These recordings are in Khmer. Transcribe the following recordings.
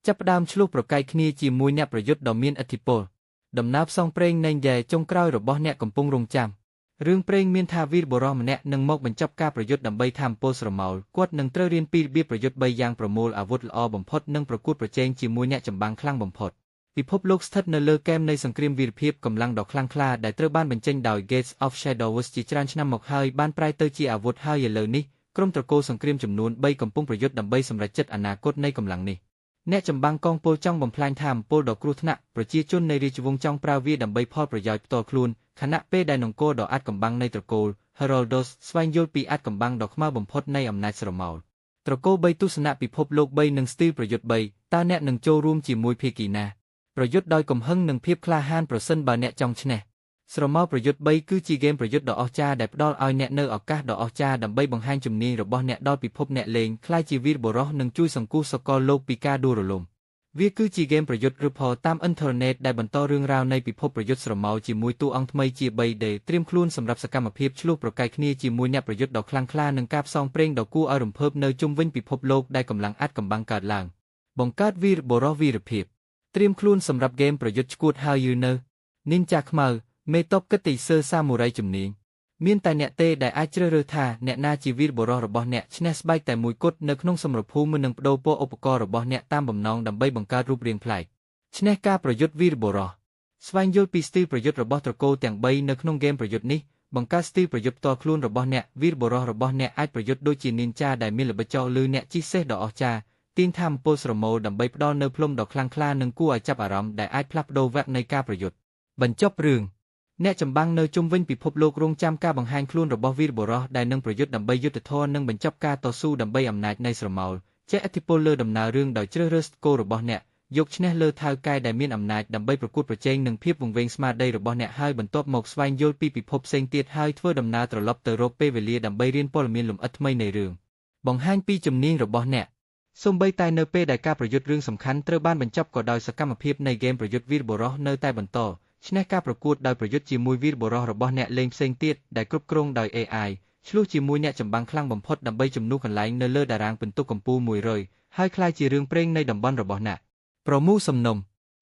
ចាប់ផ្ដើមឈ្លោះប្រកែកគ្នាជាមួយអ្នកប្រយុទ្ធដ៏មានឥទ្ធិពលដំណើរផ្សងព្រេងនៃយ៉ែចុងក្រោយរបស់អ្នកកំពុងរងចាំរឿងព្រេងមានថាវីរបុរសម្នាក់នឹងមកបញ្ចប់ការប្រយុទ្ធដើម្បីថាមពលស្រមោលគាត់នឹងត្រូវរៀនពីរបៀបប្រយុទ្ធ3យ៉ាងប្រមូលអាវុធល្អបំផុតនិងប្រកួតប្រជែងជាមួយអ្នកចម្បាំងខ្លាំងបំផុតពិភពលោកស្ថិតនៅលើគែមនៃសង្គ្រាមវីរភាពកម្លាំងដ៏ខ្លាំងក្លាដែលត្រូវបានបញ្ចេញដោយ Gates of Shadows ជាច្រើនឆ្នាំមកហើយបានប្រែទៅជាអាវុធហើយឥឡូវនេះក្រុមត្រកូលសង្គ្រាមចំនួន3កំពុងប្រយុទ្ធដើម្បីសម្រេចចិត្តអនាគតនៃកម្លាំងនេះអ្នកចម្បាំងកងពលចង់បំផ្លាញថាមពលដ៏គ្រោះថ្នាក់ប្រជាជននៃរាជវង្សចង់ប្រើវាដើម្បីផលប្រយោជន៍ផ្ទាល់ខ្លួនខណៈពេលដែលនង្គរដ៏អាថ៌កំបាំងនៃត្រកូល Heraldos ស្វែងយល់ពីអាថ៌កំបាំងដ៏ខ្មៅបំផុតនៃអំណាចស្រមោលត្រកូល3ទស្សនៈពិភពលោក3និងស្ទីលប្រយុទ្ធ3តើអ្នកនឹងចូលរួមជាមួយភាគីណាប្រយុទ្ធដោយកំហឹងនិងភាពក្លាហានប្រសិនបើអ្នកចង់ឈ្នះស្រមោលប្រយុទ្ធ3គឺជាហ្គេមប្រយុទ្ធដ៏អស្ចារ្យដែលផ្ដល់ឲ្យអ្នកនូវឱកាសដ៏អស្ចារ្យដើម្បីបង្ហាញជំនាញរបស់អ្នកដល់ពិភពអ្នកលេងក្លាយជាវីរបុរសនិងជួយសង្គ្រោះសកលលោកពីការដួលរលំវាគឺជាហ្គេមប្រយុទ្ធឬផលតាមអ៊ីនធឺណិតដែលបន្តរឿងរ៉ាវនៃពិភពប្រយុទ្ធស្រមោលជាមួយតួអង្គថ្មីជា 3D ត្រៀមខ្លួនសម្រាប់សកម្មភាពឈ្លោះប្រកែកគ្នាជាមួយអ្នកប្រយុទ្ធដ៏ខ្លាំងក្លានិងការផ្សងព្រេងដ៏គួរឲ្យរំភើបនៅជុំវិញពិភពលោកដែលកម្លាំងអាថ៌កំបាំងកើតឡើងបង្កើតវីរបុរសវីរភាពត្រៀមខ្លួនសម្រាប់ហ្គេមប្រយុទ្ធឆ្កួតហើយឬនៅនិនចាខ្មៅមេតបកិត្តិសើសាមូរ៉ៃជំនាញមានតែអ្នកទេដែលអាចជ្រើសរើសថាអ្នកណាជាវីរបុរសរបស់អ្នកឈ្នះស្បែកតែមួយគត់នៅក្នុងសមរភូមិនិងបដូរពណ៌ឧបករណ៍របស់អ្នកតាមបំណងដើម្បីបង្កើតរូបរាងប្លែកឈ្នះការប្រយុទ្ធវីរបុរសស្វែងយល់ពីស្ទីលប្រយុទ្ធរបស់ត្រកូលទាំង3នៅក្នុងហ្គេមប្រយុទ្ធនេះបង្កើតស្ទីលប្រយុទ្ធផ្ទាល់ខ្លួនរបស់អ្នកវីរបុរសរបស់អ្នកអាចប្រយុទ្ធដូចជានិនចាដែលមានល្បិចចោលឬអ្នកជិះសេះដ៏អស្ចារ្យទាញថាមពលស្រមោលដើម្បីផ្ដល់នូវផ្លុំដ៏ខ្លាំងក្លានិងគួរឲ្យចាប់អារម្មណ៍ដែលអាចផ្លាស់ប្ដូរវគ្គនៃការប្រយុទ្ធបញ្ចប់រឿងអ្នកចម្បាំងនៅជុំវិញពិភពលោករងចាំការបង្ហាញខ្លួនរបស់វីរបុរសដែលនឹងប្រយុទ្ធដើម្បីយុត្តិធម៌និងបញ្ចប់ការតស៊ូដើម្បីអំណាចនៃស្រមោលជះឥទ្ធិពលលើដំណើររឿងដោយជ្រើសរើសគោលរបស់អ្នកយកឈ្នះលើថៅកែដែលមានអំណាចដើម្បីប្រកួតប្រជែងនឹងភាពវង្វេងស្មារតីរបស់អ្នកហើយបន្ទាប់មកស្វែងយល់ពីពិភពផ្សេងទៀតហើយធ្វើដំណើរត្រឡប់ទៅរកពេលវេលាដើម្បីរៀនព័ត៌មានលម្អិតថ្មីនៃរឿងបង្ហាញពីជំនាញរបស់អ្នកសូម្បីតែនៅពេលដែលការប្រយុទ្ធរឿងសំខាន់ត្រូវបានបញ្ចប់ក៏ដោយសកម្មភាពនៃហ្គេមប្រយុទ្ធវីរបុរសនៅតែបន្តឈ្នះការប្រកួតដោយប្រយុទ្ធជាមួយវីរបុរសរបស់អ្នកលេងផ្សេងទៀតដែលគ្រប់គ្រងដោយ AI ឈ្លោះជាមួយអ្នកចម្បាំងខ្លាំងបំផុតដើម្បីជំនួសកន្លែងនៅលើតារាងពិន្ទុកម្ពូល100ហើយក្លាយជារឿងព្រេងនៃតំបន់របស់អ្នកប្រមូលសំណុំ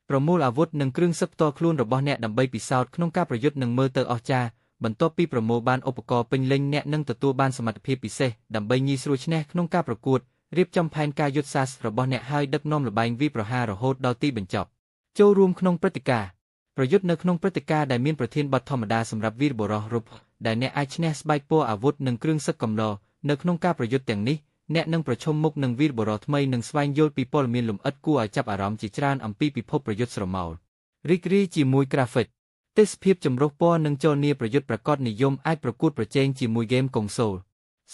ប្រមូលអាវុធនិងគ្រឿងសឹកផ្ទាល់ខ្លួនរបស់អ្នកដើម្បីពិសោធន៍ក្នុងការប្រយុទ្ធនិងមើលទៅអស្ចារ្យបន្ទាប់ពីប្រមូលបានឧបករណ៍ពេញលេញអ្នកនឹងទទួលបានសមត្ថភាពពិសេសដើម្បីងាយស្រួលឈ្នះក្នុងការប្រកួតរៀបចំផែនការយុទ្ធសាស្ត្ររបស់អ្នកហើយដឹកនាំល្បែងវាយប្រហាររហូតដល់ទីបញ្ចប់ចូលរួមក្នុងព្រឹត្តិការណ៍ប្រយុទ្ធនៅក្នុងព្រឹត្តិការណ៍ដែលមានប្រធានបទធម្មតាសម្រាប់វីរបុរសរូបដែលអ្នកអាចឈ្នះស្បែកពណ៌អាវុធនិងគ្រឿងសឹកកំឡនៅក្នុងការប្រយុទ្ធទាំងនេះអ្នកនឹងប្រឈមមុខនឹងវីរបុរសថ្មីនិងស្វែងយល់ពីព័ត៌មានលម្អិតគួរឲ្យចាប់អារម្មណ៍ជាច្រើនអំពីពិភពប្រយុទ្ធស្រមោលរីករាយជាមួយក្រាហ្វិកទេសភាពចម្រុះពណ៌និងចលនាប្រយុទ្ធប្រកបនិយមអាចប្រកួតប្រជែងជាមួយហ្គេមកុងសូល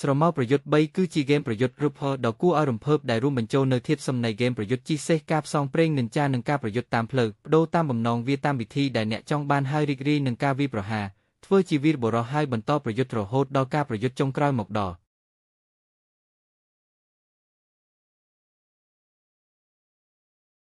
ស្រមោលប្រយុទ្ធ3គឺជាហ្គេមប្រយុទ្ធរូបផលដ៏គួរឲ្យរំភើបដែលរួមបញ្ចូលនូវធាតុផ្សំនៃហ្គេមប្រយុទ្ធជិះសេះការផ្សងព្រេងនិន្ចានិងការប្រយុទ្ធតាមផ្លូវបដូរតាមបំណងវាតាមវិធីដែលអ្នកចង់បានហើយរីករាយនឹងការវាយប្រហារធ្វើជាវីរបុរសហើយបន្តប្រយុទ្ធរហូតដល់ការប្រយុទ្ធចុងក្រោយមកដល់។